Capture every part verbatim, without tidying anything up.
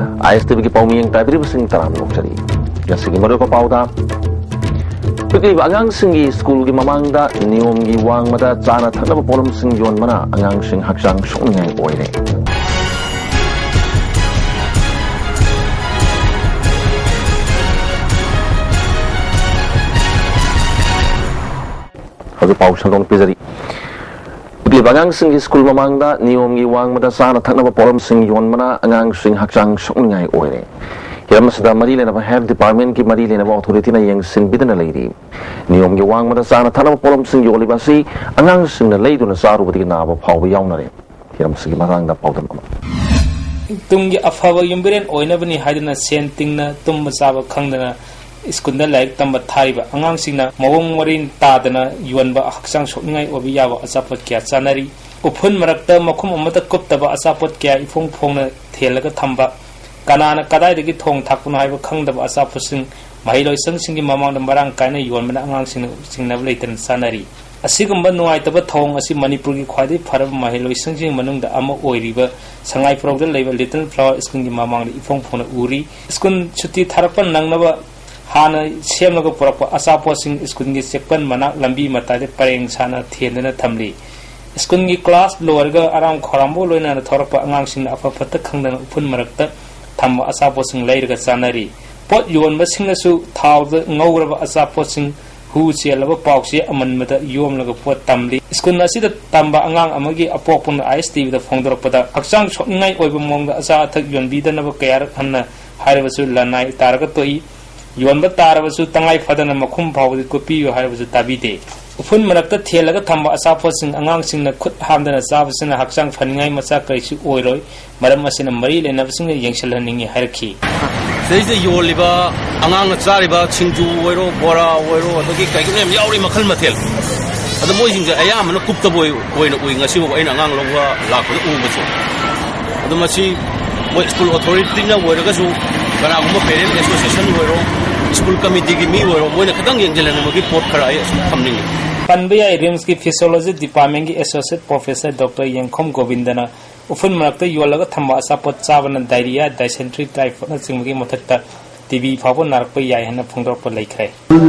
ꯑꯥꯏ ꯑꯦꯁ T ꯚꯤꯒꯤ ꯄꯥꯎꯃꯤꯌꯦꯡ ꯇꯥꯕꯤꯔꯤꯕꯁꯤꯡ ꯇꯔꯥꯝꯅ ꯑꯣꯛꯆꯔꯤ꯫ ꯉꯁꯤꯒꯤ ꯃꯔꯨꯑꯣꯏꯕ ꯄꯥꯎꯗ, ꯄꯤꯛꯂꯤꯕ ꯑꯉꯥꯡꯁꯤꯡꯒꯤ ꯁ꯭ꯀꯨꯜꯒꯤ ꯃꯃꯥꯡꯗ ꯅꯤꯌꯣꯝꯒꯤ ꯋꯥꯡꯃꯗ ꯆꯥꯅ ꯊꯛꯅꯕ ꯄꯣꯠꯂꯝꯁꯤꯡ ꯌꯣꯟꯕꯅ ꯑꯉꯥꯡꯁꯤꯡ ꯍꯛꯆꯥꯡ ꯁꯣꯛꯅꯤꯡꯉꯥꯏ ꯑꯣꯏꯔꯦ꯫ ꯍꯧꯖꯤꯛ ꯄꯥꯎ ꯁꯟꯗꯣꯛꯅ ꯄꯤꯖꯔꯤ꯫ ꯄꯤꯛꯂꯤꯕ ꯑꯉꯥꯡꯁꯤꯡꯒꯤ ꯁ꯭ꯀꯨꯜ ꯃꯃꯥꯡꯗ ꯅꯤꯌꯣꯝꯒꯤ ꯋꯥꯡꯃꯗ ꯆꯥꯅ ꯊꯛꯅꯕ ꯄꯣꯠꯂꯝꯁꯤꯡ ꯌꯣꯟꯕꯅ ꯑꯉꯥꯡꯁꯤꯡ ꯍꯛꯆꯥꯡ ꯁꯣꯛꯅꯤꯡꯉꯥꯏ ꯑꯣꯏꯔꯦ꯫ ꯍꯤꯔꯝ ꯑꯁꯤꯗ ꯃꯔꯤ ꯂꯩꯅꯕ ꯍꯦꯜꯊ ꯗꯤꯄꯥꯔꯠꯃꯦꯟꯒꯤ ꯃꯔꯤ ꯂꯩꯅꯕ ꯑꯣꯊꯣꯔꯤꯇꯤꯅ ꯌꯦꯡꯁꯤꯟꯕꯤꯗꯨꯅ ꯂꯩꯔꯤ꯫ ꯅꯤꯌꯣꯝꯒꯤ ꯋꯥꯡꯃꯗ ꯆꯥꯅ ꯊꯛꯅꯕ ꯄꯣꯠꯂꯝꯁꯤꯡ ꯌꯣꯜꯂꯤꯕ ꯑꯁꯤ ꯑꯉꯥꯡꯁꯤꯡꯅ ꯂꯩꯗꯨꯅ ꯆꯥꯔꯨꯕꯗꯒꯤ ꯅꯥꯕ ꯐꯥꯎꯕ ꯌꯥꯎꯅꯔꯦ꯫ ꯍꯤꯔꯝ ꯑꯁꯤꯒꯤ ꯃꯇꯥꯡꯗ ꯄꯥꯎꯗꯝ ꯑꯃ꯫ ꯇꯨꯡꯒꯤ ꯑꯐꯕ ꯌꯨꯝꯕꯤꯔꯦꯟ ꯑꯣꯏꯅꯕꯅꯤ ꯍꯥꯏꯗꯨꯅ ꯁꯦꯟ ꯇꯤꯡꯅ ꯇꯨꯝꯕ ꯆꯥꯕ ꯈꯪꯗꯅ ꯁ꯭ꯀꯨꯜꯗ ꯂꯥꯏꯔꯤꯛ ꯇꯝꯕ ꯊꯥꯔꯤꯕ ꯑꯉꯥꯡꯁꯤꯡꯅ ꯃꯑꯣꯡ ꯃꯔꯤꯟ ꯇꯥꯗꯅ ꯌꯣꯟꯕ ꯍꯛꯆꯥꯡ ꯁꯣꯛꯅꯤꯡꯉꯥꯏ ꯑꯣꯏꯕ ꯌꯥꯕ ꯑꯆꯥꯄꯣꯠ ꯀꯌꯥ ꯆꯥꯅꯔꯤ꯫ ꯎꯐꯨꯟ ꯃꯔꯛꯇ ꯃꯈꯨꯝ ꯑꯃꯠꯇ ꯀꯨꯞꯇꯕ ꯑꯆꯥꯄꯣꯠ ꯀꯌꯥ ꯏꯐꯣꯡ ꯐꯣꯡꯅ ꯊꯦꯜꯂꯒ ꯊꯝꯕ, ꯀꯅꯥꯅ ꯀꯗꯥꯏꯗꯒꯤ ꯊꯣꯡ ꯊꯥꯛꯄꯅꯣ ꯍꯥꯏꯕ ꯈꯪꯗꯕ ꯑꯆꯥꯄꯣꯠꯁꯤꯡ ꯃꯍꯩꯂꯣꯏꯁꯪꯁꯤꯡꯒꯤ ꯃꯃꯥꯡꯗ ꯃꯔꯥꯡ ꯀꯥꯏꯅ ꯌꯣꯟꯕꯅ ꯑꯉꯥꯡꯁꯤꯡꯅ ꯆꯤꯡꯅꯕ ꯂꯩꯇꯅ ꯆꯥꯅꯔꯤ꯫ ꯑꯁꯤꯒꯨꯝꯕ ꯅꯨꯡꯉꯥꯏꯇꯕ ꯊꯧꯑꯣꯡ ꯑꯁꯤ ꯃꯅꯤꯄꯨꯔꯒꯤ ꯈ꯭ꯋꯥꯏꯗꯒꯤ ꯐꯔꯕ ꯃꯍꯩꯂꯣꯏꯁꯪꯁꯤꯡꯒꯤ ꯃꯅꯨꯡꯗ ꯑꯃ ꯑꯣꯏꯔꯤꯕ ꯁꯉꯥꯏꯄ꯭ꯔꯧꯗ ꯂꯩꯕ ꯂꯤꯇꯜ ꯐ꯭ꯂꯥꯋꯔ ꯁ꯭ꯀꯨꯜꯒꯤ ꯃꯃꯥꯡꯗ ꯏꯐꯣꯡ ꯐꯣꯡꯅ ꯎꯔꯤ꯫ ꯁ꯭ꯀꯨꯜ ꯁꯨꯇꯤ ꯊꯥꯔꯛꯄ ꯅꯪꯅꯕ ꯍꯥꯟꯅ ꯁꯦꯝꯂꯒ ꯄꯨꯔꯛꯄ ꯑꯆꯥꯄꯣꯠꯁꯤꯡ ꯁ꯭ꯀꯨꯜꯒꯤ ꯆꯦꯛꯄꯟ ꯃꯅꯥꯛ ꯂꯝꯕꯤ ꯃꯇꯥꯏꯗ ꯄꯔꯦꯡ ꯁꯥꯅ ꯊꯦꯟꯗꯨꯅ ꯊꯝꯂꯤ꯫ ꯁ꯭ꯀꯨꯜꯒꯤ ꯀ꯭ꯂꯥꯁ ꯂꯣꯏꯔꯒ ꯑꯔꯥꯝ ꯈꯧꯔꯥꯡꯕꯒ ꯂꯣꯏꯅꯅ ꯊꯣꯔꯛꯄ ꯑꯉꯥꯡꯁꯤꯡꯅ ꯑꯐ ꯐꯠꯇ ꯈꯪꯗꯅ ꯎꯐꯨꯜ ꯃꯔꯛꯇ ꯊꯝꯕ ꯑꯆꯥꯄꯣꯠꯁꯤꯡ ꯂꯩꯔꯒ ꯆꯥꯅꯔꯤ꯫ ꯄꯣꯠ ꯌꯣꯟꯕꯁꯤꯡꯅꯁꯨ ꯊꯥꯎꯗ ꯉꯧꯔꯕ ꯑꯆꯥꯄꯣꯠꯁꯤꯡ, ꯍꯨ ꯆꯦꯜꯂꯕ ꯄꯥꯎꯆꯦ ꯑꯃꯟꯕꯗ ꯌꯣꯝꯂꯒ ꯄꯣꯠ ꯇꯝꯂꯤ꯫ ꯁ꯭ꯀꯨꯜ ꯑꯁꯤꯗ ꯇꯝꯕ ꯑꯉꯥꯡ ꯑꯃꯒꯤ ꯑꯄꯣꯛꯄꯅ ꯑꯥꯏ ꯑꯦꯁ ꯇꯤ ꯚꯤꯗ ꯐꯣꯡꯗꯣꯔꯛꯄꯗ, ꯍꯛꯆꯥꯡ ꯁꯣꯛꯅꯤꯡꯉꯥꯏ ꯑꯣꯏꯕ ꯃꯑꯣꯡꯗ ꯑꯆꯥ ꯑꯊꯛ ꯌꯣꯟꯕꯤꯗꯅꯕ ꯀꯌꯥꯔꯛ ꯍꯟꯅ ꯍꯥꯏꯔꯕꯁꯨ ꯂꯅꯥꯏ ꯇꯥꯔꯒ ꯇꯣꯛꯏ꯫ ꯌꯣꯟꯕ ꯇꯥꯔꯕꯁꯨ ꯇꯉꯥꯏ ꯐꯗꯅ ꯃꯈꯨꯝ ꯐꯥꯎꯕꯗꯤ ꯀꯨꯞꯄꯤꯌꯨ ꯍꯥꯏꯔꯕꯁꯨ ꯇꯥꯕꯤꯗꯦ꯫ ꯎꯐꯨꯟ ꯃꯔꯛꯇ ꯊꯦꯜꯂꯒ ꯊꯝꯕ ꯑꯆꯥꯄꯣꯠꯁꯤꯡ ꯑꯉꯥꯡꯁꯤꯡꯅ ꯈꯨꯠ ꯍꯥꯝꯗꯅ ꯆꯥꯕꯁꯤꯅ ꯍꯛꯆꯥꯡ ꯐꯅꯤꯡꯉꯥꯏ ꯃꯆꯥꯛ ꯀꯔꯤꯁꯨ ꯑꯣꯏꯔꯣꯏ꯫ ꯃꯔꯝ ꯑꯁꯤꯅ ꯃꯔꯤ ꯂꯩꯅꯕꯁꯤꯡꯅ ꯌꯦꯡꯁꯤꯜꯍꯟꯅꯤꯡꯉꯤ ꯍꯥꯏꯔꯛꯈꯤ꯫ ꯁꯤꯗꯩꯁꯤꯗ ꯌꯣꯜꯂꯤꯕ, ꯑꯉꯥꯡꯅ ꯆꯥꯔꯤꯕ ꯁꯤꯡꯖꯨ ꯑꯣꯏꯔꯣ, ꯕꯣꯔꯥ ꯑꯣꯏꯔꯣ, ꯑꯗꯒꯤ ꯀꯩꯀꯩꯅꯣ ꯌꯥꯝ ꯌꯥꯎꯔꯤ ꯃꯈꯜ ꯃꯊꯦꯜ꯫ ꯑꯗꯣ ꯃꯣꯏꯁꯤꯡꯁꯦ ꯑꯌꯥꯝꯕꯅ ꯀꯨꯞꯇꯕ ꯑꯣꯏ-, ꯑꯣꯏꯅ ꯎꯏ ꯉꯁꯤꯐꯥꯎ ꯑꯩꯅ ꯑꯉꯥꯡ ꯂꯧꯕ ꯂꯥꯛꯄꯗ ꯎꯕꯁꯦ꯫ ꯑꯗꯣ ꯃꯁꯤ ꯃꯣꯏ ꯁ꯭ꯀꯨꯜ ꯑꯣꯊꯣꯔꯤꯇꯤꯅ ꯑꯣꯏꯔꯒꯁꯨ, ꯀꯅꯥꯒꯨꯝꯕ ꯄꯦꯔꯦꯟ ꯑꯦꯁꯣꯁꯤꯌꯦꯁꯟ ꯑꯣꯏꯔꯣ, ꯁ꯭ꯀꯨꯜ ꯀꯃꯤꯇꯤꯒꯤ ꯃꯤ ꯑꯣꯏꯔꯣ, ꯃꯣꯏꯅ ꯈꯤꯇꯪ ꯌꯦꯡꯁꯤꯜꯍꯟꯅꯤꯡꯕꯒꯤ ꯄꯣꯠ ꯈꯔ ꯑꯩ ꯑꯁꯨꯝ ꯊꯝꯅꯤꯡꯉꯤ꯫ ꯄꯟꯕ ꯌꯥꯏ, ꯔꯤꯝꯁꯀꯤ ꯐꯤꯁꯤꯑꯣꯂꯣꯖꯤ ꯗꯤꯄꯥꯔꯠꯃꯦꯟꯒꯤ ꯑꯦꯁꯣꯁꯤꯌꯦꯠ ꯄ꯭ꯔꯣꯐꯦꯁꯔ ꯗꯣꯛꯇꯔ ꯌꯦꯡꯈꯣꯝ ꯒꯣꯕꯤꯟꯗꯅ ꯎꯐꯨꯟ ꯃꯔꯛꯇ ꯌꯣꯜꯂꯒ ꯊꯝꯕ ꯑꯆꯥꯄꯣꯠ ꯆꯥꯕꯅ diarrhea, dysentery, typhoidꯅꯆꯤꯡꯕꯒꯤ ꯃꯊꯛꯇ ꯇꯤ ꯕꯤ ꯐꯥꯎꯕ ꯅꯥꯔꯛꯄ ꯌꯥꯏ ꯍꯥꯏꯅ ꯐꯣꯡꯗꯣꯔꯛꯄ ꯂꯩꯈ꯭ꯔꯦ꯫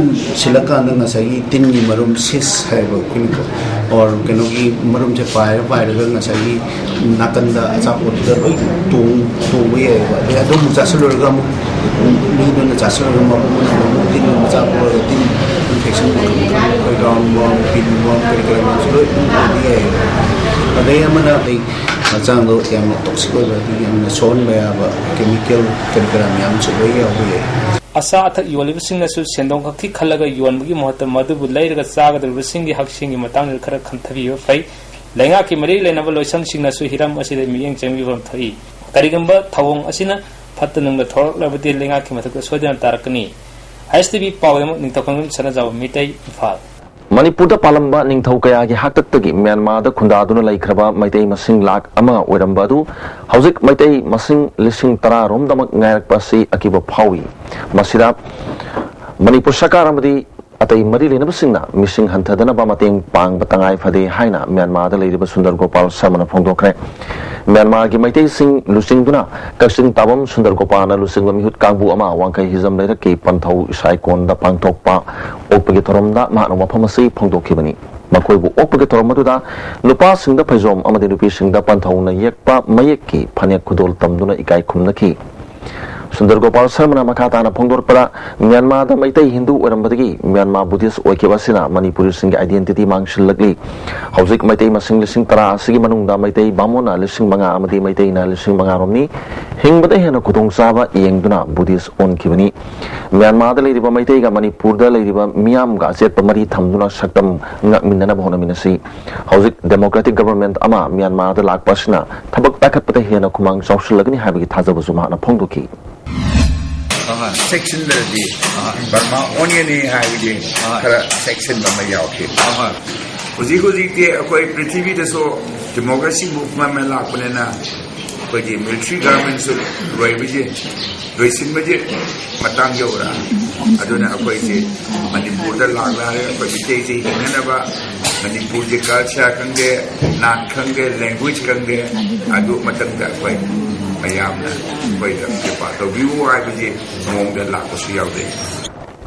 ꯁꯤꯜꯂꯀꯥꯟꯗ ꯉꯁꯥꯏꯒꯤ ꯇꯤꯟꯒꯤ ꯃꯔꯨꯝ, cyst ꯍꯥꯏꯕ ꯑꯩꯈꯣꯏꯅ, or ꯀꯩꯅꯣꯒꯤ ꯃꯔꯨꯝꯁꯦ ꯄꯥꯏꯔ ꯄꯥꯏꯔꯒ ꯉꯁꯥꯏꯒꯤ ꯅꯥꯀꯟꯗ ꯑꯆꯥꯄꯣꯠꯇꯨꯗ ꯂꯣꯏ ꯇꯣꯡ-, ꯇꯣꯡꯕ ꯌꯥꯏꯑꯕ꯫ ꯑꯗꯩ ꯑꯗꯨ ꯑꯃꯨꯛ ꯆꯥꯁꯤꯜꯂꯨꯔꯒ ꯑꯃꯨꯛ ꯃꯤꯗꯨꯅ ꯆꯥꯁꯤꯜꯂꯒ ꯃꯕꯨꯛ ꯃꯅꯨꯡꯗ ꯑꯃꯨꯛ ꯇꯤꯟ ꯑꯃꯨꯛ ꯆꯥ ꯄꯨꯔꯒ ꯇꯤꯟ infection ꯃꯈꯜ ꯃꯈꯜ, ꯑꯩꯈꯣꯏ round worm, pinworm, ꯀꯔꯤ ꯀꯔꯥ ꯃꯌꯥꯝꯁꯨ ꯂꯣꯏ ꯑꯗꯨꯝ ꯑꯣꯏꯕ ꯌꯥꯏꯑꯕ꯫ ꯑꯗꯩ ꯑꯃꯅ ꯑꯩ ꯍꯛꯆꯥꯡꯗꯣ ꯌꯥꯝꯅ toxic ꯑꯣꯏꯕ, ꯑꯗꯒꯤ ꯌꯥꯝꯅ ꯁꯣꯛꯍꯟꯕ ꯌꯥꯕ chemical ꯀꯔꯤ ꯀꯔꯥ ꯃꯌꯥꯝꯁꯨ ꯂꯣꯏ ꯌꯥꯎꯕ ꯌꯥꯏ꯫ ꯑꯆꯥ ꯑꯊꯛ ꯌꯣꯜꯂꯤꯕꯁꯤꯡꯅꯁꯨ ꯁꯦꯟꯗꯣꯡ ꯈꯛꯀꯤ ꯈꯜꯂꯒ ꯌꯣꯟꯕꯒꯤ ꯃꯍꯨꯠꯇ ꯃꯗꯨꯕꯨ ꯂꯩꯔꯒ ꯆꯥꯒꯗꯧꯔꯤꯕꯁꯤꯡꯒꯤ ꯍꯛꯁꯦꯜꯒꯤ ꯃꯇꯥꯡꯗ ꯈꯔ ꯈꯟꯊꯕꯤꯕ ꯐꯩ꯫ ꯂꯩꯉꯥꯛꯀꯤ ꯃꯔꯤ ꯂꯩꯅꯕ ꯂꯣꯏꯁꯪꯁꯤꯡꯅꯁꯨ ꯍꯤꯔꯝ ꯑꯁꯤꯗ ꯃꯤꯠꯌꯦꯡ ꯆꯪꯕꯤꯐꯝ ꯊꯣꯛꯏ꯫ ꯀꯔꯤꯒꯨꯝꯕ ꯊꯧꯑꯣꯡ ꯑꯁꯤꯅ ꯐꯠꯇ ꯅꯨꯡꯗ ꯊꯣꯔꯛꯂꯕꯗꯤ ꯂꯩꯉꯥꯛꯀꯤ ꯃꯊꯛꯇ ꯁꯣꯏꯗꯅ ꯇꯥꯔꯛꯀꯅꯤ꯫ ꯑꯥꯏ ꯑꯦꯁ ꯇꯤ ꯚꯤ ꯄꯥꯎꯒꯤꯗꯃꯛ ꯅꯤꯡꯊꯧꯈꯣꯡꯕꯝ ꯁꯅꯥꯖꯥꯎꯕ ꯃꯩꯇꯩ, ꯏꯝꯐꯥꯜ꯫ ꯃꯅꯤꯄꯨꯔꯗ ꯄꯥꯜꯂꯝꯕ ꯅꯤꯡꯊꯧ ꯀꯌꯥꯒꯤ ꯍꯥꯛꯇꯛꯇꯒꯤ ꯃ꯭ꯌꯥꯟꯃꯥꯔꯗ ꯈꯨꯟꯗꯥꯗꯨꯅ ꯂꯩꯈ꯭ꯔꯕ ꯃꯩꯇꯩ ꯃꯁꯤꯡ ꯂꯥꯈ ꯑꯃ ꯑꯣꯏꯔꯝꯕ ꯑꯗꯨ ꯍꯧꯖꯤꯛ ꯃꯩꯇꯩ ꯃꯁꯤꯡ ꯂꯤꯁꯤꯡ ꯇꯔꯥ ꯔꯣꯝꯗꯃꯛ ꯉꯥꯏꯔꯛꯄ ꯑꯁꯤ ꯑꯀꯤꯕ ꯐꯥꯎꯏ꯫ ꯃꯁꯤꯗ ꯃꯅꯤꯄꯨꯔ ꯁꯔꯀꯥꯔ ꯑꯃꯗꯤ ꯑꯇꯩ ꯃꯔꯤ ꯂꯩꯅꯕꯁꯤꯡꯅ ꯃꯤꯁꯤꯡ ꯍꯟꯊꯗꯅꯕ ꯃꯇꯦꯡ ꯄꯥꯡꯕ ꯇꯉꯥꯏ ꯐꯗꯦ ꯍꯥꯏꯅ ꯃ꯭ꯌꯥꯟꯃꯥꯔꯗ ꯂꯩꯔꯤꯕ ꯁꯨꯟꯗꯔ ꯒꯣꯄꯥꯜ ꯁꯔꯃꯅ ꯐꯣꯡꯗꯣꯛꯈ꯭ꯔꯦ꯫ ꯃ꯭ꯌꯥꯟꯃꯥꯔꯒꯤ ꯃꯩꯇꯩꯁꯤꯡ ꯂꯨꯆꯤꯡꯗꯨꯅ ꯀꯛꯆꯤꯡ ꯇꯥꯕꯝ ꯁꯨꯟꯗꯔ ꯒꯣꯄꯥꯜꯅ ꯂꯨꯆꯤꯡꯕ ꯃꯤꯍꯨꯠ ꯀꯥꯡꯕꯨ ꯑꯃ ꯋꯥꯡꯈꯩ ꯍꯤꯖꯝ ꯂꯩꯔꯛꯀꯤ ꯄꯟꯊꯧ ꯏꯁꯥꯏꯀꯣꯟꯗ ꯄꯥꯡꯊꯣꯛꯄ ꯑꯣꯛꯄꯒꯤ ꯊꯧꯔꯝꯗ ꯃꯍꯥꯛꯅ ꯋꯥꯐꯝ ꯑꯁꯤ ꯐꯣꯡꯗꯣꯛꯈꯤꯕꯅꯤ꯫ ꯃꯈꯣꯏꯕꯨ ꯑꯣꯛꯄꯒꯤ ꯊꯧꯔꯝ ꯑꯗꯨꯗ ꯅꯨꯄꯥꯁꯤꯡꯗ ꯐꯩꯖꯣꯝ ꯑꯃꯗꯤ ꯅꯨꯄꯤꯁꯤꯡꯗ ꯄꯟꯊꯧꯅ ꯌꯦꯛꯄ ꯃꯌꯦꯛꯀꯤ ꯐꯅꯦꯛ ꯈꯨꯗꯣꯜ ꯇꯝꯗꯨꯅ ꯏꯀꯥꯏ ꯈꯨꯝꯅꯈꯤ꯫ ꯁꯨꯟꯗꯔ ꯒꯣꯄꯥꯜ ꯁꯔꯃꯅ ꯃꯈꯥ ꯇꯥꯅ ꯐꯣꯡꯗꯣꯔꯛꯄꯗ, ꯃ꯭ꯌꯥꯟꯃꯥꯔꯗ ꯃꯩꯇꯩ ꯍꯤꯟꯗꯨ ꯑꯣꯏꯔꯝꯕꯗꯒꯤ ꯃ꯭ꯌꯥꯟꯃꯥꯔ ꯕꯨꯙꯤꯁ ꯑꯣꯏꯈꯤꯕ ꯑꯁꯤꯅ ꯃꯅꯤꯄꯨꯔꯤꯁꯤꯡꯒꯤ identity ꯃꯥꯡꯁꯤꯜꯂꯛꯂꯤ꯫ ꯍꯧꯖꯤꯛ ꯃꯩꯇꯩ ꯃꯁꯤꯡ ꯂꯤꯁꯤꯡ ꯇꯔꯥ ꯑꯁꯤꯒꯤ ꯃꯅꯨꯡꯗ ꯃꯩꯇꯩ ꯕꯥꯃꯣꯟꯅ ꯂꯤꯁꯤꯡ ꯃꯉꯥ ꯑꯃꯗꯤ ꯃꯩꯇꯩꯅ ꯂꯤꯁꯤꯡ ꯃꯉꯥ ꯔꯣꯝꯅꯤ꯫ ꯍꯤꯡꯕꯗ ꯍꯦꯟꯅ ꯈꯨꯗꯣꯡꯆꯥꯕ ꯌꯦꯡꯗꯨꯅ ꯕꯨꯙꯤꯁ ꯑꯣꯟꯈꯤꯕꯅꯤ꯫ ꯃ꯭ꯌꯥꯟꯃꯥꯔꯗ ꯂꯩꯔꯤꯕ ꯃꯩꯇꯩꯒ ꯃꯅꯤꯄꯨꯔꯗ ꯂꯩꯔꯤꯕ ꯃꯤꯌꯥꯝꯒ ꯑꯆꯦꯠꯄ ꯃꯔꯤ ꯊꯝꯗꯨꯅ ꯁꯛꯇꯝ ꯉꯥꯛꯃꯤꯟꯅꯅꯕ ꯍꯣꯠꯅꯃꯤꯟꯅꯁꯤ꯫ ꯍꯧꯖꯤꯛ democratic government ꯑꯃ ꯃ꯭ꯌꯥꯟꯃꯥꯔꯗ ꯂꯥꯛꯄ ꯑꯁꯤꯅ ꯊꯕꯛ ꯄꯥꯏꯈꯠꯄꯗ ꯍꯦꯟꯅ ꯈꯨꯃꯥꯡ ꯆꯥꯎꯁꯤꯜꯂꯒꯅꯤ ꯍꯥꯏꯕꯒꯤ ꯊꯥꯖꯕꯁꯨ ꯃꯍꯥꯛꯅ ꯐꯣꯡꯗꯣꯛꯈꯤ꯫ ꯑꯍꯣꯏ꯫ ꯆꯦꯛꯁꯤꯟꯗ꯭ꯔꯗꯤ ꯑꯍꯣꯏ꯫ ꯕꯔꯃꯥ ꯑꯣꯟꯒꯅꯤ ꯍꯥꯏꯕꯒꯤ ꯑꯍꯣꯏ꯫ ꯈꯔ ꯆꯦꯛꯁꯤꯟꯕ ꯑꯃ ꯌꯥꯎꯈꯤ꯫ ꯑꯍꯣꯏ꯫ ꯍꯧꯖꯤꯛ ꯍꯧꯖꯤꯛꯇꯤ ꯑꯩꯈꯣꯏ ꯄ꯭ꯔꯤꯊꯤꯕꯤꯗꯁꯨ democracy movement ꯂꯥꯛꯄꯅꯤꯅ ꯑꯩꯈꯣꯏꯒꯤ ꯃꯤꯂꯤꯇꯔꯤ ꯒꯥꯔꯃꯦꯟꯁꯨ ꯂꯣꯏꯕꯁꯦ, ꯂꯣꯏꯁꯤꯟꯕꯁꯦ ꯃꯇꯥꯡ ꯌꯧꯔꯛꯑꯦ꯫ ꯑꯗꯨꯅ ꯑꯩꯈꯣꯏꯁꯦ ꯃꯅꯤꯄꯨꯔꯗ ꯂꯥꯛꯂꯒ ꯑꯩꯈꯣꯏ ꯃꯤꯇꯩꯁꯦ ꯍꯤꯡꯅꯅꯕ, ꯃꯅꯤꯄꯨꯔꯒꯤ ꯀꯜꯆꯔ ꯈꯪꯗꯦ, ꯅꯥꯠ ꯈꯪꯗꯦ, ꯂꯦꯡꯒ꯭ꯋꯦꯖ ꯈꯪꯗꯦ, ꯑꯗꯨ ꯃꯇꯝꯗ ꯑꯩꯈꯣꯏ ꯃꯌꯥꯝꯅ ꯑꯩꯈꯣꯏꯗ ꯀ꯭ꯔꯤꯄꯥ ꯇꯧꯕꯤꯌꯨ ꯍꯥꯏꯕꯒꯤ ꯃꯑꯣꯡꯗ ꯂꯥꯛꯄꯁꯨ ꯌꯥꯎꯖꯩ꯫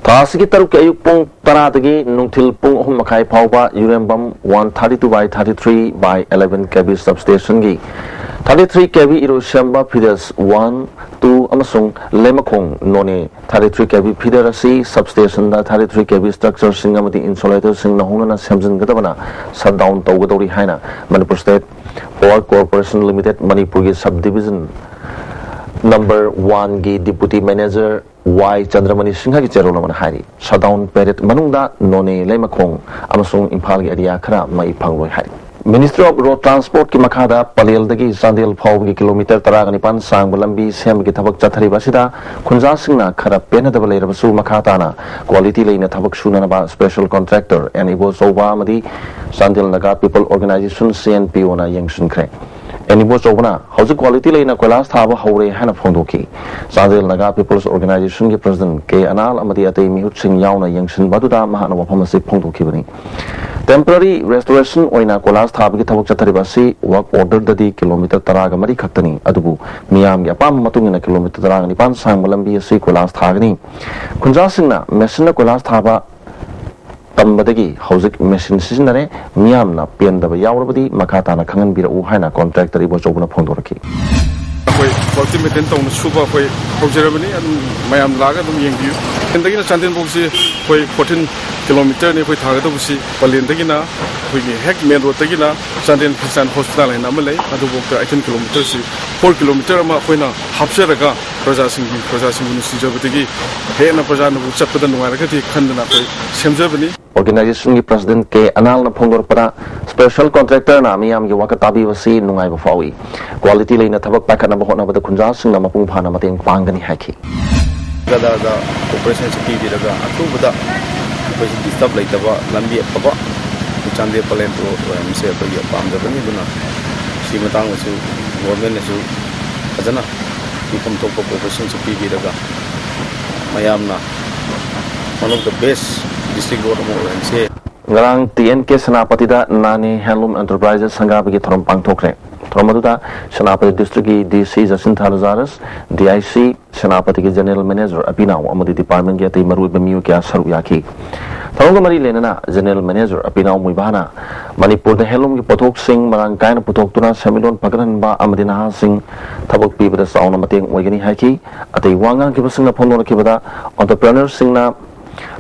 ꯊꯥ ꯑꯁꯤꯒꯤ ꯇꯔꯨꯛꯀꯤ ꯑꯌꯨꯛ ꯄꯨꯡ ꯇꯔꯥꯗꯒꯤ ꯅꯨꯡꯊꯤꯜ ꯄꯨꯡ ꯑꯍꯨꯝ ꯃꯈꯥꯏ ꯐꯥꯎꯕ ꯌꯨꯔꯦꯝꯕꯝ one thirty two by thirty three by eleven K V substation ꯒꯤ thirty three K V ꯏꯔꯣꯏꯁꯦꯝꯕ feeders one, two ꯑꯃꯁꯨꯡ ꯂꯩꯃꯈꯣꯡ ꯅꯣꯅꯦ thirty three K V feeder ꯑꯁꯤ substation ꯗ thirty three K V structure ꯁꯤꯡ ꯑꯃꯗꯤ insulator ꯁꯤꯡꯅ ꯍꯣꯡꯅꯅ ꯁꯦꯝꯖꯤꯟꯒꯗꯕꯅ shutdown ꯇꯧꯒꯗꯧꯔꯤ ꯍꯥꯏꯅ Manipur State Power Corporation Limited ꯃꯅꯤꯄꯨꯔꯒꯤ sub division number one ꯒꯤ deputy manager ꯋꯥꯏ ꯆꯟꯗ꯭ꯔꯃꯅꯤ ꯁꯤꯡꯍꯒꯤ ꯆꯦꯔꯣꯜ ꯑꯃꯅ ꯍꯥꯏꯔꯤ꯫ Shutdown period ꯃꯅꯨꯡꯗ ꯅꯣꯅꯦ, ꯂꯩꯃꯈꯣꯡ ꯑꯃꯁꯨꯡ ꯏꯝꯐꯥꯜꯒꯤ area ꯈꯔ ꯃꯩ ꯐꯪꯂꯣꯏ ꯍꯥꯏꯔꯤ꯫ Ministry of Road Transport ꯀꯤ ꯃꯈꯥꯗ ꯄꯂꯦꯜꯗꯒꯤ ꯆꯥꯟꯗꯦꯜ ꯐꯥꯎꯕꯒꯤ ꯀꯤꯂꯣꯃꯤꯇꯔ ꯇꯔꯥꯒ ꯅꯤꯄꯥꯟ ꯁꯥꯡꯕ ꯂꯝꯕꯤ ꯁꯦꯝꯕꯒꯤ ꯊꯕꯛ ꯆꯠꯊꯔꯤꯕ ꯑꯁꯤꯗ ꯈꯨꯟꯖꯥꯁꯤꯡꯅ ꯈꯔ ꯄꯦꯟꯅꯗꯕ ꯂꯩꯔꯕꯁꯨ, ꯃꯈꯥ ꯇꯥꯅ quality ꯂꯩꯅ ꯊꯕꯛ ꯁꯨꯅꯅꯕ special contractor ꯑꯦꯟ ꯏꯕꯣꯆꯧꯕ ꯑꯃꯗꯤ Chandel Naga People Organization, C N P O ꯅ ꯌꯦꯡꯁꯤꯟꯈ꯭ꯔꯦ꯫ ꯑꯦꯟ ꯏꯕꯣꯆꯧꯕꯅ ꯍꯧꯖꯤꯛ quality ꯂꯩꯅ ꯀꯣꯏꯂꯥꯁ ꯊꯥꯕ ꯍꯧꯔꯦ ꯍꯥꯏꯅ ꯐꯣꯡꯗꯣꯛꯈꯤ꯫ Chandel Naga People's Organization ꯒꯤ president ꯀꯦ ꯑꯅꯥꯜ ꯑꯃꯗꯤ ꯑꯇꯩ ꯃꯤꯍꯨꯠꯁꯤꯡ ꯌꯥꯎꯅ ꯌꯦꯡꯁꯤꯟꯕ ꯑꯗꯨꯗ ꯃꯍꯥꯛꯅ ꯋꯥꯐꯝ ꯑꯁꯤ ꯐꯣꯡꯗꯣꯛꯈꯤꯕꯅꯤ꯫ Temporary restoration ꯑꯣꯏꯅ ꯀꯣꯏꯂꯥꯁ ꯊꯥꯕꯒꯤ ꯊꯕꯛ ꯆꯠꯊꯔꯤꯕ ꯑꯁꯤ work order ꯗꯗꯤ ꯀꯤꯂꯣꯃꯤꯇꯔ ꯇꯔꯥꯒ ꯃꯔꯤ ꯈꯛꯇꯅꯤ, ꯑꯗꯨꯕꯨ ꯃꯤꯌꯥꯝꯒꯤ ꯑꯄꯥꯝꯕ ꯃꯇꯨꯡ ꯏꯟꯅ ꯀꯤꯂꯣꯃꯤꯇꯔ ꯇꯔꯥꯒ ꯅꯤꯄꯥꯟ ꯁꯥꯡꯕ ꯂꯝꯕꯤ ꯑꯁꯤ ꯀꯣꯏꯂꯥꯁ ꯊꯥꯒꯅꯤ꯫ ꯈꯨꯟꯖꯥꯁꯤꯡꯅ ꯃꯦꯁꯤꯟꯅ ꯀꯣꯏꯂꯥꯁ ꯊꯥꯕ ꯇꯝꯕꯗꯒꯤ ꯍꯧꯖꯤꯛ ꯃꯦꯁꯤꯟ ꯁꯤꯖꯤꯟꯅꯔꯦ, ꯃꯤꯌꯥꯝꯅ ꯄꯦꯟꯗꯕ ꯌꯥꯎꯔꯕꯗꯤ ꯃꯈꯥ ꯇꯥꯅ ꯈꯪꯍꯟꯕꯤꯔꯛꯎ ꯍꯥꯏꯅ contractor ꯏꯕꯣꯆꯧꯕꯅ ꯐꯣꯡꯗꯣꯔꯛꯈꯤ꯫ ꯑꯩꯈꯣꯏ quality maintain ꯇꯧꯅ ꯁꯨꯕ ꯑꯩꯈꯣꯏ ꯍꯧꯖꯔꯕꯅꯤ꯫ ꯑꯗꯨꯝ ꯃꯌꯥꯝ ꯂꯥꯛꯑꯒ ꯑꯗꯨꯝ ꯌꯦꯡꯕꯤꯌꯨ꯫ ꯄꯂꯦꯟꯗꯒꯤꯅ ꯆꯥꯟꯗꯦꯜꯐꯥꯎꯁꯤ ꯑꯩꯈꯣꯏ fourteen kilometre ꯅꯤ ꯑꯩꯈꯣꯏ ꯊꯥꯒꯗꯧꯕꯁꯤ꯫ ꯄꯂꯦꯟꯗꯒꯤꯅ ꯑꯩꯈꯣꯏꯒꯤ ꯍꯦꯛ main road ꯇꯒꯤꯅ Chandel Christian Hospital ꯍꯥꯏꯅ ꯑꯃ ꯂꯩ, ꯑꯗꯨꯐꯥꯎꯗ eighteen kilometre ꯁꯤ, four kilometre ꯑꯃ ꯑꯩꯈꯣꯏꯅ ꯍꯥꯞꯆꯔꯒ ꯄ꯭ꯔꯖꯥꯁꯤꯡꯒꯤ, ꯄ꯭ꯔꯖꯥꯁꯤꯡꯕꯨ ꯅꯨꯡꯁꯤꯖꯕꯗꯒꯤ ꯍꯦꯟꯅ ꯄ꯭ꯔꯖꯥꯅꯕꯨ ꯆꯠꯄꯗ ꯅꯨꯡꯉꯥꯏꯔꯒꯗꯤ ꯈꯟꯗꯅ ꯑꯩꯈꯣꯏ ꯁꯦꯝꯖꯕꯅꯤ꯫ Organization ꯒꯤ president ꯀꯦ ꯑꯅꯥꯜꯅ ꯐꯣꯡꯗꯣꯔꯛꯄꯗ, special contractor ꯅ ꯃꯤꯌꯥꯝꯒꯤ ꯋꯥꯀꯠ ꯇꯥꯕꯤꯕꯁꯤ ꯅꯨꯡꯉꯥꯏꯕ ꯐꯥꯎꯏ꯫ Quality ꯂꯩꯅ ꯊꯕꯛ ꯄꯥꯏꯈꯠꯅꯕ ꯍꯣꯠꯅꯕꯗ ꯈꯨꯟꯖꯥꯁꯤꯡꯅ ꯃꯄꯨꯡ ꯐꯥꯅ ꯃꯇꯦꯡ ꯄꯥꯡꯒꯅꯤ ꯍꯥꯏꯈꯤ꯫ ꯒꯗꯥꯗ cooperation ꯁꯤ ꯄꯤꯕꯤꯔꯒ ꯑꯊꯨꯕꯗ ꯑꯩꯈꯣꯏꯁꯤ disturb ꯂꯩꯇꯕ ꯂꯝꯕꯤ ꯑꯐꯕ ꯆꯥꯟꯗꯦꯜ ꯄꯂꯦꯟ road ꯑꯣꯏꯍꯟꯕꯁꯦ ꯑꯩꯈꯣꯏꯒꯤ ꯄꯥꯝꯖꯕꯅꯤ꯫ ꯑꯗꯨꯅ ꯁꯤ ꯃꯇꯥꯡꯗꯁꯨ ꯒꯣꯔꯃꯦꯟꯅꯁꯨ ꯐꯖꯅ ꯄꯤꯐꯝ ꯊꯣꯛꯄ ꯀꯣꯑꯣꯄꯔꯦꯁꯟꯁꯨ ꯄꯤꯕꯤꯔꯒ ꯃꯌꯥꯝꯅ one of the best district road ꯑꯃ ꯑꯣꯏꯍꯟꯁꯦ꯫ ꯉꯔꯥꯡ ꯇꯤ ꯑꯦꯟ ꯀꯦ ꯁꯦꯅꯥꯄꯇꯤꯗ ꯅꯥꯅꯦ ꯍꯦꯟꯂꯨꯝ ꯑꯦꯟꯇꯔꯄ꯭ꯔꯥꯏꯖꯦꯁ ꯁꯪꯒꯥꯕꯒꯤ ꯊꯧꯔꯝ ꯄꯥꯡꯊꯣꯛꯈ꯭ꯔꯦ꯫ ꯊꯧꯔꯝ ꯑꯗꯨꯗ ꯁꯦꯅꯥꯄꯇꯤ ꯗꯤꯁꯇ꯭ꯔꯤꯛꯀꯤ ꯗꯤ ꯁꯤ ꯖꯁꯤꯟꯊ ꯂꯖꯥꯔꯁ, D I C ꯁꯦꯅꯥꯄꯇꯤꯒꯤ general manager ꯑꯄꯤꯅꯥꯎ ꯑꯃꯗꯤ ꯗꯤꯄꯥꯔꯠꯃꯦꯟꯒꯤ ꯑꯇꯩ ꯃꯔꯨꯑꯣꯏꯕ ꯃꯤꯑꯣꯏ ꯀꯌꯥ ꯁꯔꯨꯛ ꯌꯥꯈꯤ꯫ ꯊꯧꯔꯝꯒ ꯃꯔꯤ ꯂꯩꯅꯅ ꯖꯦꯅꯦꯔꯦꯜ ꯃꯦꯅꯦꯖꯔ ꯑꯄꯤꯅꯥꯎ ꯃꯨꯏꯕꯥꯅ ꯃꯅꯤꯄꯨꯔꯗ ꯍꯦꯟꯂꯨꯝꯒꯤ ꯄꯣꯠꯊꯣꯛꯁꯤꯡ ꯃꯔꯥꯡ ꯀꯥꯏꯅ ꯄꯨꯊꯣꯛꯇꯨꯅ ꯁꯦꯟꯃꯤꯠꯂꯣꯟ ꯐꯒꯠꯍꯟꯕ ꯑꯃꯗꯤ ꯅꯍꯥꯁꯤꯡ ꯊꯕꯛ ꯄꯤꯕꯗ ꯆꯥꯎꯅ ꯃꯇꯦꯡ ꯑꯣꯏꯒꯅꯤ ꯍꯥꯏꯈꯤ꯫ ꯑꯇꯩ ꯋꯥ ꯉꯥꯡꯈꯤꯕꯁꯤꯡꯅ ꯐꯣꯡꯗꯣꯔꯛꯈꯤꯕꯗ ꯑꯣꯟꯇꯔꯄ꯭ꯔꯦꯅꯔꯁꯤꯡꯅ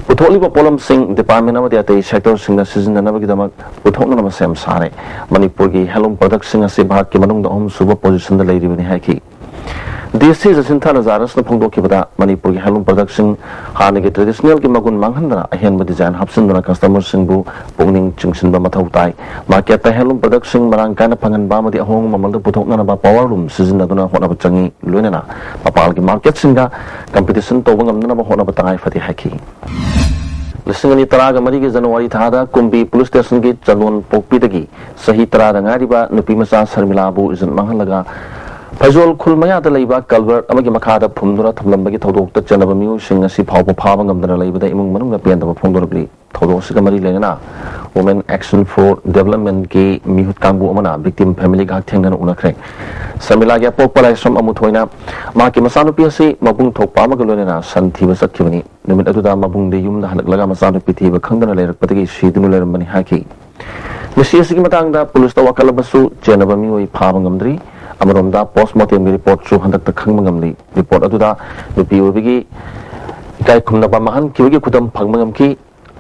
ꯄꯨꯊꯣꯛꯂꯤꯕ ꯄꯣꯠꯂꯝꯁꯤꯡ ꯗꯤꯄꯥꯔꯠꯃꯦꯟ ꯑꯃꯗꯤ ꯑꯇꯩ ꯁꯦꯛꯇꯔꯁꯤꯡꯅ ꯁꯤꯖꯤꯟꯅꯅꯕꯒꯤꯗꯃꯛ ꯄꯨꯊꯣꯛꯅꯅꯕ ꯁꯦꯝ ꯁꯥꯔꯦ꯫ ꯃꯅꯤꯄꯨꯔꯒꯤ ꯍꯦꯟꯂꯨꯝ ꯄ꯭ꯔꯗꯛꯁꯤꯡ ꯑꯁꯤ ꯚꯥꯔꯠꯀꯤ ꯃꯅꯨꯡꯗ ꯑꯍꯨꯝꯁꯨꯕ ꯄꯣꯖꯤꯁꯟꯗ ꯂꯩꯔꯤꯕꯅꯤ ꯍꯥꯏꯈꯤ꯫ ꯗꯤ ꯁꯤ ꯖꯁꯤꯟꯊ ꯂꯖꯥꯔꯁꯅ ꯐꯣꯡꯗꯣꯛꯈꯤꯕꯗ ꯃꯅꯤꯄꯨꯔꯒꯤ ꯍꯦꯟꯂꯨꯝ ꯄ꯭ꯔꯗꯛꯁꯤꯡ ꯍꯥꯟꯅꯒꯤ ꯇ꯭ꯔꯦꯗꯤꯁꯅꯦꯜꯒꯤ ꯃꯒꯨꯟ ꯃꯥꯡꯍꯟꯗꯅ ꯑꯍꯦꯟꯕ ꯗꯤꯖꯥꯏꯟ ꯍꯥꯞꯆꯤꯟꯗꯨꯅ ꯀꯁꯇꯃꯔꯁꯤꯡꯕꯨ ꯄꯨꯛꯅꯤꯡ ꯆꯤꯡꯁꯤꯟꯕ ꯃꯊꯧ ꯇꯥꯏ꯫ ꯃꯥꯔꯀꯦꯠꯇ ꯍꯦꯟꯂꯨꯝ ꯄ꯭ꯔꯗꯛꯁꯤꯡ ꯃꯔꯥꯡ ꯀꯥꯏꯅ ꯐꯪꯍꯟꯕ ꯑꯃꯗꯤ ꯑꯍꯣꯡꯕ ꯃꯃꯜꯗ ꯄꯨꯊꯣꯛꯅꯅꯕ ꯄꯥꯋꯔ ꯂꯨꯝ ꯁꯤꯖꯤꯟꯅꯗꯨꯅ ꯍꯣꯠꯅꯕ ꯆꯪꯏ꯫ ꯂꯣꯏꯅꯅ ꯃꯄꯥꯟꯒꯤ ꯃꯥꯔꯀꯦꯠꯁꯤꯡꯒ ꯀꯝꯄꯤꯇꯤꯁꯟ ꯇꯧꯕ ꯉꯝꯅꯅꯕ ꯍꯣꯠꯅꯕ ꯇꯉꯥꯏ ꯐꯗꯦ ꯍꯥꯏꯈꯤ꯫ ꯂꯤꯁꯤꯡ ꯑꯅꯤ ꯇꯔꯥꯒ ꯃꯔꯤꯒꯤ ꯖꯅꯋꯥꯔꯤ ꯊꯥꯗ ꯀꯨꯝꯕꯤ ꯄꯨꯂꯤꯁ ꯁ꯭ꯇꯦꯁꯟꯒꯤ ꯆꯟꯗꯣꯟ ꯄꯣꯛꯄꯤꯗꯒꯤ ꯆꯍꯤ ꯇꯔꯥꯗ ꯉꯥꯏꯔꯤꯕ ꯅꯨꯄꯤ ꯃꯆꯥ ꯁꯔꯃꯤꯂꯥꯕꯨ ꯏꯖꯠ ꯃꯥꯡꯍꯜꯂꯒ ꯐꯩꯖꯣꯜ ꯈꯨꯜ ꯃꯌꯥꯗ ꯂꯩꯕ ꯀꯜꯚꯔꯠ ꯑꯃꯒꯤ ꯃꯈꯥꯗ ꯐꯨꯝꯗꯨꯅ ꯊꯝꯂꯝꯕꯒꯤ ꯊꯧꯗꯣꯛꯇ ꯆꯦꯟꯅꯕ ꯃꯤꯑꯣꯏꯁꯤꯡ ꯉꯁꯤ ꯐꯥꯎꯕ ꯐꯥꯕ ꯉꯝꯗꯅ ꯂꯩꯕꯗ ꯏꯃꯨꯡ ꯃꯅꯨꯡꯅ ꯄꯦꯟꯗꯕ ꯐꯣꯡꯗꯣꯔꯛꯂꯤ꯫ ꯊꯧꯗꯣꯛ ꯑꯁꯤꯒ ꯃꯔꯤ ꯂꯩꯅꯅ Women Action for Developmentꯀꯤ ꯃꯤꯍꯨꯠ ꯀꯥꯡꯕꯨ ꯑꯃꯅ victim familyꯒ ꯍꯛꯊꯦꯡꯅꯅ ꯎꯅꯈ꯭ꯔꯦ꯫ ꯁꯔꯃꯤꯂꯥꯒꯤ ꯑꯄꯣꯛꯄ ꯂꯥꯏꯁ꯭ꯔꯝ ꯑꯃꯨꯊꯣꯏꯅ ꯃꯍꯥꯛꯀꯤ ꯃꯆꯥꯅꯨꯄꯤ ꯑꯁꯤ ꯃꯕꯨꯡ ꯊꯣꯛꯄ ꯑꯃꯒ ꯂꯣꯏꯅꯅ ꯁꯟ ꯊꯤꯕ ꯆꯠꯈꯤꯕꯅꯤ꯫ ꯅꯨꯃꯤꯠ ꯑꯗꯨꯗ ꯃꯕꯨꯡꯗꯤ ꯌꯨꯝꯗ ꯍꯜꯂꯛꯂꯒ ꯃꯆꯥꯅꯨꯄꯤ ꯊꯤꯕ ꯈꯪꯗꯅ ꯂꯩꯔꯛꯄꯗꯒꯤ ꯁꯤꯗꯨꯅ ꯂꯩꯔꯝꯕꯅꯤ ꯍꯥꯏꯈꯤ꯫ ꯃꯤꯁꯤ ꯑꯁꯤꯒꯤ ꯃꯇꯥꯡꯗ ꯄꯨꯂꯤꯁꯇ ꯋꯥꯀꯠꯂꯕꯁꯨ ꯆꯦꯟꯅꯕ ꯃꯤꯑꯣꯏ ꯐꯥꯕ ꯉꯝꯗ꯭ꯔꯤ꯫ ꯑꯃꯔꯣꯝꯗ ꯄꯣꯁꯃꯣꯔꯇꯦꯝꯒꯤ ꯔꯤꯄꯣꯔꯠꯁꯨ ꯍꯟꯗꯛꯇ ꯈꯪꯕ ꯉꯝꯂꯤ꯫ ꯔꯤꯄꯣꯔꯠ ꯑꯗꯨꯗ ꯅꯨꯄꯤ ꯑꯣꯏꯕꯒꯤ ꯏꯀꯥꯏ ꯈꯨꯝꯅꯕ ꯃꯥꯡꯍꯟꯈꯤꯕꯒꯤ ꯈꯨꯗꯝ ꯐꯪꯕ ꯉꯝꯈꯤ꯫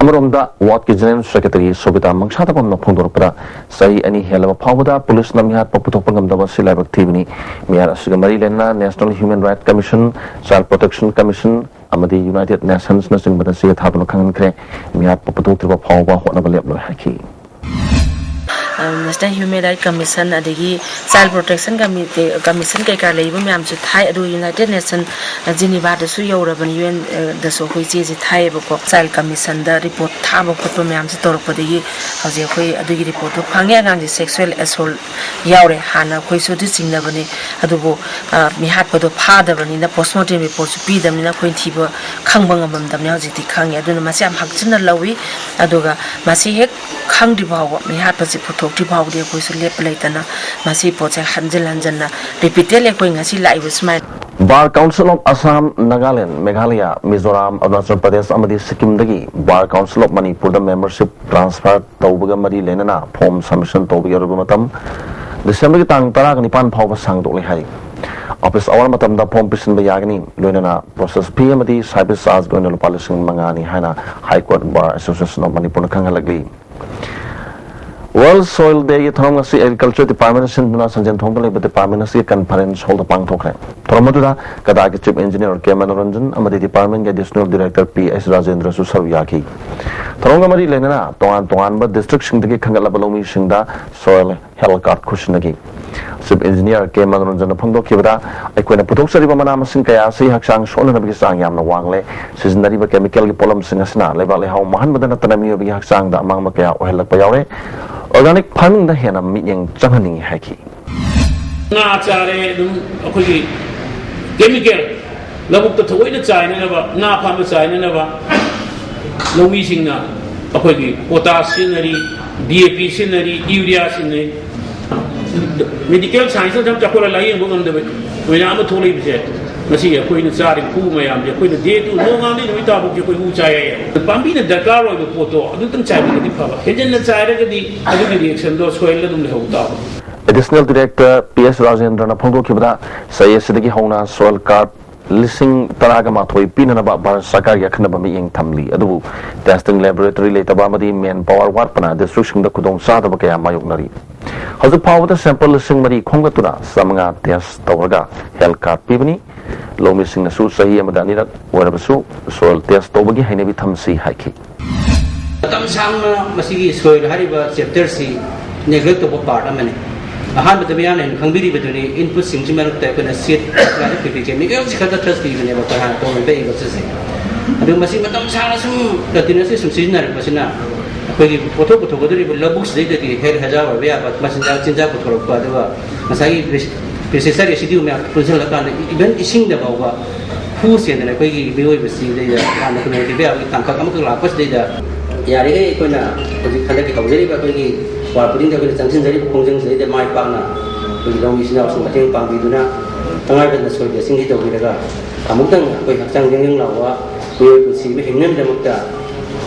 ꯑꯃꯔꯣꯝꯗ ꯋꯥꯔꯗꯀꯤ ꯖꯦꯅꯔꯦꯜ ꯁꯦꯀ꯭ꯔꯦꯇꯔꯤ ꯁꯣꯕꯤꯇꯥ ꯃꯪꯁꯥꯗꯕꯝꯅ ꯐꯣꯡꯗꯣꯔꯛꯄꯗ ꯆꯍꯤ ꯑꯅꯤ ꯍꯦꯜꯂꯕ ꯐꯥꯎꯕꯗ ꯄꯨꯂꯤꯁꯅ ꯃꯤꯍꯥꯠꯄ ꯄꯨꯊꯣꯛꯄ ꯉꯝꯗꯕ ꯑꯁꯤ ꯂꯥꯏꯕꯛ ꯊꯤꯕꯅꯤ꯫ ꯃꯤꯍꯥꯠ ꯑꯁꯤꯒ ꯃꯔꯤ ꯂꯩꯅꯅ National Human Rights Commission, Child Protection Commission ꯑꯃꯗꯤ United Nationsꯅꯆꯤꯡꯕꯗ ꯆꯦ ꯊꯥꯗꯨꯅ ꯈꯪꯍꯟꯈ꯭ꯔꯦ꯫ ꯃꯤꯍꯥꯠꯄ ꯄꯨꯊꯣꯛꯇ꯭ꯔꯤꯕ ꯐꯥꯎꯕ ꯍꯣꯠꯅꯕ ꯂꯦꯞꯂꯣꯏ ꯍꯥꯏꯈꯤ꯫ National Human Rights Commission ꯑꯗꯒꯤ Child Protection Committee Commission ꯀꯩꯀꯥ ꯂꯩꯔꯤꯕ ꯃꯌꯥꯝꯁꯨ ꯊꯥꯏ꯫ ꯑꯗꯨ United Nation ꯖꯤꯅꯤꯚꯥꯗꯁꯨ ꯌꯧꯔꯕꯅꯤ, ꯌꯨ ꯑꯦꯟ ꯗꯁꯨ ꯑꯩꯈꯣꯏ ꯆꯦꯁꯦ ꯊꯥꯏꯌꯦꯕꯀꯣ꯫ ꯆꯥꯏꯜ ꯀꯃꯤꯁꯟꯗ ꯔꯤꯄꯣꯔꯠ ꯊꯥꯕ ꯈꯣꯠꯄ ꯃꯌꯥꯝꯁꯦ ꯇꯧꯔꯛꯄꯗꯒꯤ ꯍꯧꯖꯤꯛ ꯑꯩꯈꯣꯏ ꯑꯗꯨꯒꯤ ꯔꯤꯄꯣꯔꯠꯇꯣ ꯐꯪꯉꯦ꯫ ꯑꯉꯥꯡꯁꯦ ꯁꯦꯛꯁꯨꯋꯦꯜ ꯑꯦꯁꯣꯜ ꯌꯥꯎꯔꯦ꯫ ꯍꯥꯟꯅ ꯑꯩꯈꯣꯏꯁꯨ ꯑꯗꯨ ꯆꯤꯡꯅꯕꯅꯤ, ꯑꯗꯨꯕꯨ ꯃꯤꯍꯥꯠꯄꯗꯣ ꯐꯥꯗꯕꯅꯤꯅ, ꯄꯣꯁꯃꯣꯔꯇꯦꯝ ꯔꯤꯄꯣꯔꯠꯁꯨ ꯄꯤꯗꯕꯅꯤꯅ ꯑꯩꯈꯣꯏꯅ ꯊꯤꯕ ꯈꯪꯕ ꯉꯝꯃꯝꯗꯕꯅꯤ꯫ ꯍꯧꯖꯤꯛꯇꯤ ꯈꯪꯉꯦ꯫ ꯑꯗꯨꯅ ꯃꯁꯤ ꯌꯥꯝ ꯍꯛꯆꯤꯟꯅ ꯂꯧꯏ꯫ ꯑꯗꯨꯒ ꯃꯁꯤ ꯍꯦꯛ ꯈꯪꯗ꯭ꯔꯤ ꯐꯥꯎꯕ, ꯃꯤꯍꯥꯠꯄꯁꯤ ꯄꯨꯊꯣꯛꯇ꯭ꯔꯤ ꯐꯥꯎꯕꯗꯤ ꯑꯩꯈꯣꯏꯁꯨ ꯂꯦꯞꯄ ꯂꯩꯇꯅ ꯃꯁꯤ ꯄꯣꯠꯁꯦ ꯍꯟꯖꯤꯟ ꯍꯟꯖꯤꯟꯅ, ꯔꯤꯄꯤꯇꯦꯗꯂꯤ ꯑꯩꯈꯣꯏ ꯉꯁꯤ ꯂꯥꯛꯏꯕ ꯁꯨꯃꯥꯏꯅ꯫ Bar council of Assam, Nagaland, Meghalaya, Mizoram, Arunachal Pradesh ꯑꯃꯗꯤ ꯁꯤꯛꯀꯤꯝꯗꯒꯤ ꯕꯥꯔ ꯀꯥꯎꯟꯁꯤꯜ ꯑꯣꯐ ꯃꯅꯤꯄꯨꯔꯗ ꯃꯦꯝꯕꯔꯁꯤꯞ ꯇ꯭ꯔꯥꯟꯁꯐꯔ ꯇꯧꯕꯒ ꯃꯔꯤ ꯂꯩꯅꯅ ꯐꯣꯔꯝ ꯁꯕꯃꯤꯁꯟ ꯇꯧꯕꯒꯤ ꯑꯔꯣꯏꯕ ꯃꯇꯝ ꯗꯤꯁꯦꯝꯕꯔꯒꯤ ꯇꯥꯡ ꯇꯔꯥꯒ ꯅꯤꯄꯥꯟ ꯐꯥꯎꯕ ꯁꯥꯡꯗꯣꯛꯂꯦ ꯍꯥꯏ꯫ ꯑꯣꯐꯤꯁ ꯑꯋꯥꯔ ꯃꯇꯝꯗ ꯐꯣꯔꯝ ꯄꯤꯁꯤꯟꯕ ꯌꯥꯒꯅꯤ꯫ ꯂꯣꯏꯅꯅ ꯄ꯭ꯔꯣꯁꯦꯁ ꯐꯤ ꯑꯃꯗꯤ ꯁꯥꯔꯚꯤꯁ ꯆꯥꯔꯖꯀꯤ ꯑꯣꯏꯅ ꯂꯨꯄꯥ ꯂꯤꯁꯤꯡ ꯃꯉꯥꯅꯤ ꯍꯥꯏꯅ high court bar association of ꯃꯅꯤꯄꯨꯔꯅ ꯈꯪꯍꯜꯂꯛꯂꯤ꯫ ꯋꯥꯔꯜ ꯁꯣꯏꯜ ꯗꯦꯒꯤ ꯊꯧꯔꯝ ꯉꯁꯤ ꯑꯦꯒ꯭ꯔꯤꯀꯜꯆꯔ ꯗꯤꯄꯥꯔꯠꯃꯦꯟꯅ ꯁꯤꯟꯗꯨꯅ ꯁꯟꯖꯦꯟꯊꯣꯡꯗ ꯂꯩꯕ ꯗꯤꯄꯥꯔꯠꯃꯦꯟ ꯑꯁꯤꯒꯤ ꯀꯟꯐꯔꯦꯟꯁ ꯍꯣꯜꯗ ꯄꯥꯡꯊꯣꯛꯈ꯭ꯔꯦ꯫ ꯊꯧꯔꯝ ꯑꯗꯨꯗ ꯀꯗꯥꯒꯤ ꯆꯤꯐ ꯏꯟꯖꯤꯅꯤꯌꯔ ꯀꯦ ꯃꯅꯣꯔꯟꯖꯟ ꯑꯃꯗꯤ ꯗꯤꯄꯥꯔꯠꯃꯦꯟꯒꯤ ꯑꯦꯗꯤꯁꯅꯦꯜ ꯗꯤꯔꯦꯛꯇꯔ ꯄꯤ ꯑꯩꯆ ꯔꯥꯖꯦꯟꯗ꯭ꯔꯁꯨ ꯁꯔꯨꯛ ꯌꯥꯈꯤ꯫ ꯊꯧꯔꯝꯒ ꯃꯔꯤ ꯂꯩꯅꯅ ꯇꯣꯉꯥꯟ ꯇꯣꯉꯥꯟꯕ ꯗꯤꯁꯇ꯭ꯔꯤꯛꯁꯤꯡꯗꯒꯤ ꯈꯟꯒꯠꯂꯕ ꯂꯧꯃꯤꯁꯤꯡꯗ ꯁꯣꯏꯜ ꯍꯦꯜꯊ ꯀꯥꯔꯗ ꯈꯨꯠꯁꯤꯟꯅꯈꯤ꯫ ꯆꯤꯐ ꯏꯟꯖꯤꯅꯤꯌꯔ ꯀꯦ ꯃꯅꯣꯔꯟꯖꯟꯅ ꯐꯣꯡꯗꯣꯛꯈꯤꯕꯗ, ꯑꯩꯈꯣꯏꯅ ꯄꯨꯊꯣꯛꯆꯔꯤꯕ ꯃꯅꯥ ꯃꯁꯤꯡ ꯀꯌꯥ ꯑꯁꯤ ꯍꯛꯆꯥꯡ ꯁꯣꯛꯅꯅꯕꯒꯤ ꯆꯥꯡ ꯌꯥꯝꯅ ꯋꯥꯡꯂꯦ꯫ ꯁꯤꯖꯤꯟꯅꯔꯤꯕ ꯀꯦꯃꯤꯀꯦꯜꯒꯤ ꯄꯣꯠꯂꯝꯁꯤꯡ ꯑꯁꯤꯅ ꯂꯩꯕꯥꯛ ꯂꯩꯍꯥꯎ ꯃꯥꯡꯍꯟꯕꯗ ꯅꯠꯇꯅ ꯃꯤꯑꯣꯏꯕꯒꯤ ꯍꯛꯆꯥꯡꯗ ꯑꯃꯥꯡꯕ ꯀꯌꯥ ꯑꯣꯏꯍꯜꯂꯛꯄ ꯌꯥꯎꯔꯦ꯫ ꯑꯣꯔꯒꯥꯅꯤꯛ ꯐꯥꯔꯃꯤꯡꯗ ꯍꯦꯟꯅ ꯃꯤꯠꯌꯦꯡ ꯆꯪꯍꯟꯅꯤꯡꯏ ꯍꯥꯏꯈꯤ꯫ ꯉꯥ ꯆꯥꯔꯦ, ꯑꯗꯨꯝ ꯑꯩꯈꯣꯏꯒꯤ ꯀꯦꯃꯤꯀꯦꯜ ꯂꯧꯕꯨꯛꯇ ꯊꯑꯣꯏꯅ ꯆꯥꯏꯅꯅꯕ, ꯉꯥ ꯐꯥꯝꯗ ꯆꯥꯏꯅꯅꯕ ꯂꯧꯃꯤꯁꯤꯡꯅ ꯑꯩꯈꯣꯏꯒꯤ ꯄꯣꯇꯥꯁ ꯁꯤꯖꯤꯟꯅꯔꯤ, ꯗꯤ ꯑꯦ ꯄꯤ ꯁꯤꯖꯤꯟꯅꯔꯤ, ꯌꯨꯔꯤꯌꯥ ꯁꯤꯖꯤꯟꯅꯔꯤ꯫ ꯃꯦꯗꯤꯀꯦꯜ ꯁꯥꯏꯟꯁꯅ ꯆꯥꯎꯈꯠꯂ ꯂꯥꯌꯦꯡꯕ ꯉꯝꯗꯕ ꯃꯌꯥꯝ ꯑꯃ ꯊꯣꯛꯂꯛꯏꯕꯁꯦ, ꯉꯁꯤ ꯑꯩꯈꯣꯏꯅ ꯆꯥꯔꯤꯕ ꯈꯨ ꯃꯌꯥꯝꯁꯦ, ꯑꯩꯈꯣꯏꯅ ꯗꯦ ꯇꯨ ꯅꯣꯡꯉꯥꯟꯕꯗꯒꯤ ꯅꯨꯃꯤꯠ ꯇꯥꯐꯥꯎꯁꯦ ꯑꯩꯈꯣꯏ ꯎ ꯆꯥꯏ ꯍꯥꯏꯌꯦ꯫ ꯄꯥꯝꯕꯤꯅ ꯗꯔꯀꯥꯔ ꯑꯣꯏꯕ ꯄꯣꯠꯇꯣ ꯑꯗꯨꯇꯪ ꯆꯥꯏꯕꯤꯔꯗꯤ ꯐꯕ, ꯍꯦꯟꯖꯟꯅ ꯆꯥꯏꯔꯒꯗꯤ ꯑꯗꯨꯒꯤ ꯔꯤꯌꯦꯛꯁꯟꯗꯣ ꯁꯣꯏꯜꯗ ꯑꯗꯨꯝ ꯂꯩꯍꯧ ꯇꯥꯕ꯫ ꯑꯦꯗꯤꯁꯅꯦꯜ ꯗꯤꯔꯦꯛꯇꯔ ꯄꯤ ꯑꯦꯁ ꯔꯥꯖꯦꯟꯗ꯭ꯔꯅ ꯐꯣꯡꯗꯣꯛꯈꯤꯕꯗ, ꯆꯍꯤ ꯑꯁꯤꯗꯒꯤ ꯍꯧꯅ ꯁꯣꯏꯜ ꯀꯥꯔꯗ ꯂꯤꯁꯤꯡ ꯇꯔꯥꯒ ꯃꯥꯊꯣꯏ ꯄꯤꯅꯅꯕ ꯚꯥꯔꯠ ꯁꯔꯀꯥꯔꯒꯤ ꯑꯈꯟꯅꯕ ꯃꯤꯠꯌꯦꯡ ꯊꯝꯂꯤ꯫ ꯑꯗꯨꯕꯨ ꯇꯦꯁꯇꯤꯡ ꯂꯦꯕꯣꯔꯦꯇꯣꯔꯤ ꯂꯩꯇꯕ ꯑꯃꯗꯤ ꯃꯦꯟ ꯄꯥꯋꯔ ꯋꯥꯠꯄꯅ ꯗꯤꯁꯇ꯭ꯔꯤꯛꯁꯤꯡꯗ ꯈꯨꯗꯣꯡꯆꯥꯗꯕ ꯀꯌꯥ ꯃꯥꯌꯣꯛꯅꯔꯤ꯫ ꯍꯧꯖꯤꯛ ꯐꯥꯎꯕꯗ ꯁꯦꯝꯄꯜ ꯂꯤꯁꯤꯡ ꯃꯔꯤ ꯈꯣꯝꯒꯠꯇꯨꯅ ꯆꯥꯃꯉꯥ ꯇꯦꯁ ꯇꯧꯔꯒ ꯍꯦꯜꯊ ꯀꯥꯔꯗ ꯄꯤꯕꯅꯤ꯫ ꯂꯧꯃꯤꯁꯤꯡꯅꯁꯨ ꯆꯍꯤ ꯑꯃꯗ ꯑꯅꯤꯔꯛ ꯑꯣꯏꯔꯕꯁꯨ ꯁꯣꯏꯜ ꯇꯦꯁ ꯇꯧꯕꯒꯤ ꯍꯩꯅꯕꯤ ꯊꯝꯁꯤ ꯍꯥꯏꯈꯤ꯫ ꯃꯇꯝ ꯁꯥꯡꯅ ꯃꯁꯤꯒꯤ ꯁꯣꯏꯜ ꯍꯥꯏꯔꯤꯕ ꯆꯦꯞꯇꯔꯁꯤ ꯅꯦꯒ꯭ꯂꯦꯛ ꯇꯧꯕ ꯄꯥꯔꯠ ꯑꯃꯅꯤ꯫ ꯑꯍꯥꯟꯕꯗ ꯃꯤꯌꯥꯝꯅ ꯍꯦꯟꯅ ꯈꯪꯕꯤꯔꯤꯕꯗꯨꯅꯤ, ꯏꯟꯄꯨꯠꯁꯤꯡꯁꯤ ꯃꯔꯛꯇ ꯑꯩꯈꯣꯏꯅ ꯁꯤꯠ ꯀꯌꯥꯗ ꯄꯤꯕꯤꯒꯦ, ꯃꯤꯑꯣꯏꯁꯤ ꯈꯛꯇ ꯇ꯭ꯔꯁ ꯄꯤꯕꯅꯦꯕ ꯑꯩꯈꯣꯏ ꯍꯥꯟꯅ ꯇꯧꯔꯝꯕ ꯑꯦꯒ꯭ꯔꯤꯀꯜꯆꯔꯁꯦ꯫ ꯑꯗꯨ ꯃꯁꯤ ꯃꯇꯝ ꯁꯥꯡꯅ ꯁꯨꯝ ꯀꯟꯇꯤꯅ꯭ꯌꯨꯁꯂꯤ ꯁꯨꯝ ꯁꯤꯖꯤꯟꯅꯔꯛꯄꯁꯤꯅ ꯑꯩꯈꯣꯏꯒꯤ ꯄꯣꯠꯊꯣꯛ ꯄꯨꯊꯣꯛꯀꯗꯧꯔꯤꯕ ꯂꯧꯕꯨꯛꯁꯤꯗꯩꯗꯗꯤ ꯍꯦꯜꯊ ꯍꯦꯖꯥꯔ ꯑꯣꯏꯕ ꯌꯥꯕ ꯃꯆꯤꯟꯖꯥꯛ, ꯆꯤꯟꯖꯥꯛ ꯄꯨꯊꯣꯔꯛꯄ, ꯑꯗꯨꯒ ꯉꯁꯥꯏꯒꯤ ꯄꯦꯁꯇꯤꯁꯥꯏꯠ ꯔꯦꯁꯤꯗ꯭ꯌꯨ ꯃꯌꯥꯝ ꯄꯨꯟꯁꯤꯜꯂꯀꯥꯟꯗ ꯏꯚꯟ ꯏꯁꯤꯡꯗ ꯐꯥꯎꯕ ꯍꯨ ꯆꯦꯟꯗꯅ ꯑꯩꯈꯣꯏꯒꯤ ꯃꯤꯑꯣꯏꯕꯁꯤꯗꯩꯗ ꯌꯥꯝꯅ ꯈꯨꯗꯣꯡꯊꯤꯕ ꯌꯥꯕꯒꯤ ꯇꯥꯡꯀꯛ ꯑꯃꯈꯛ ꯂꯥꯛꯄꯁꯤꯗꯩꯗ ꯌꯥꯔꯤꯈꯩ ꯑꯩꯈꯣꯏꯅ ꯍꯧꯖꯤꯛ ꯍꯟꯗꯛꯀꯤ ꯍꯧꯖꯔꯤꯕ ꯑꯩꯈꯣꯏꯒꯤ ꯋꯥꯔ ꯈꯨꯗꯤꯡꯗ ꯑꯩꯈꯣꯏꯅ ꯆꯪꯁꯤꯟꯖꯔꯤꯕ ꯈꯣꯡꯖꯪꯁꯤꯗꯩꯗ ꯃꯥꯏ ꯄꯥꯛꯅ ꯑꯩꯈꯣꯏꯒꯤ ꯂꯧꯃꯤ ꯏꯆꯤꯟ ꯏꯅꯥꯎꯁꯤꯡ ꯃꯇꯦꯡ ꯄꯥꯡꯕꯤꯗꯨꯅ ꯇꯉꯥꯏ ꯐꯗꯅ ꯁꯣꯏꯜ ꯕꯦꯁꯤꯡꯁꯤ ꯇꯧꯕꯤꯔꯒ ꯑꯃꯨꯛꯇꯪ ꯑꯩꯈꯣꯏ ꯍꯛꯆꯥꯡ ꯌꯥꯡ ꯌꯥꯡ ꯂꯥꯎꯕ ꯃꯤꯑꯣꯏ ꯄꯨꯟꯁꯤ ꯑꯃ ꯍꯤꯡꯅꯕꯒꯤꯗꯃꯛꯇ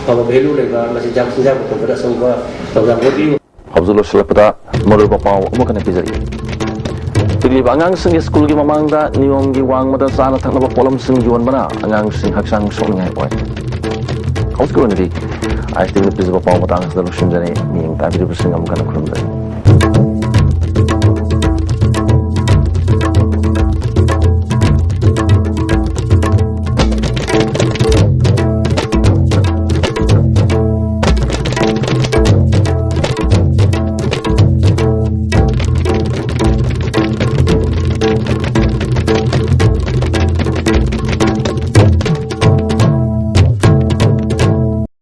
ꯑꯐꯕ ꯚꯦꯂꯨ ꯂꯩꯕ ꯃꯆꯤꯟꯖꯥꯛ ꯆꯤꯟꯖꯥꯛ ꯄꯨꯊꯣꯛꯄꯗ ꯑꯆꯧꯕ ꯊꯧꯗꯥꯡ ꯂꯧꯕꯤꯌꯨ꯫ ꯍꯧꯖꯤꯛ ꯂꯣꯏꯁꯤꯜꯂꯛꯄꯗ ꯃꯔꯨꯑꯣꯏꯕ ꯄꯥꯎ ꯑꯃꯨꯛ ꯍꯟꯅ ꯄꯤꯖꯔꯛꯏ꯫ ꯄꯤꯔꯤꯕ ꯑꯉꯥꯡꯁꯤꯡꯒꯤ ꯁ꯭ꯀꯨꯜꯒꯤ ꯃꯃꯥꯡꯗ ꯅꯤꯌꯣꯝꯒꯤ ꯋꯥꯡꯃꯗ ꯆꯥꯅ ꯊꯛꯅꯕ ꯄꯣꯠꯂꯝꯁꯤꯡ ꯌꯣꯟꯕꯅ ꯑꯉꯥꯡꯁꯤꯡ ꯍꯛꯆꯥꯡ ꯁꯣꯛꯅꯤꯡꯉꯥꯏ ꯑꯣꯏ꯫ ꯍꯧꯖꯤꯛꯀꯤ ꯑꯣꯏꯅꯗꯤ ꯑꯥꯏ ꯑꯦꯁ ꯇꯤꯚꯤꯅ ꯄꯤꯖꯕ ꯄꯥꯎ ꯃꯇꯥꯡ ꯑꯁꯤꯗ ꯂꯣꯏꯁꯤꯟꯖꯔꯦ꯫ ꯃꯤꯠꯌꯦꯡ ꯇꯥꯕꯤꯔꯤꯕꯁꯤꯡ ꯑꯃꯨꯛ ꯍꯟꯅ ꯈꯨꯔꯨꯝꯖꯔꯤ꯫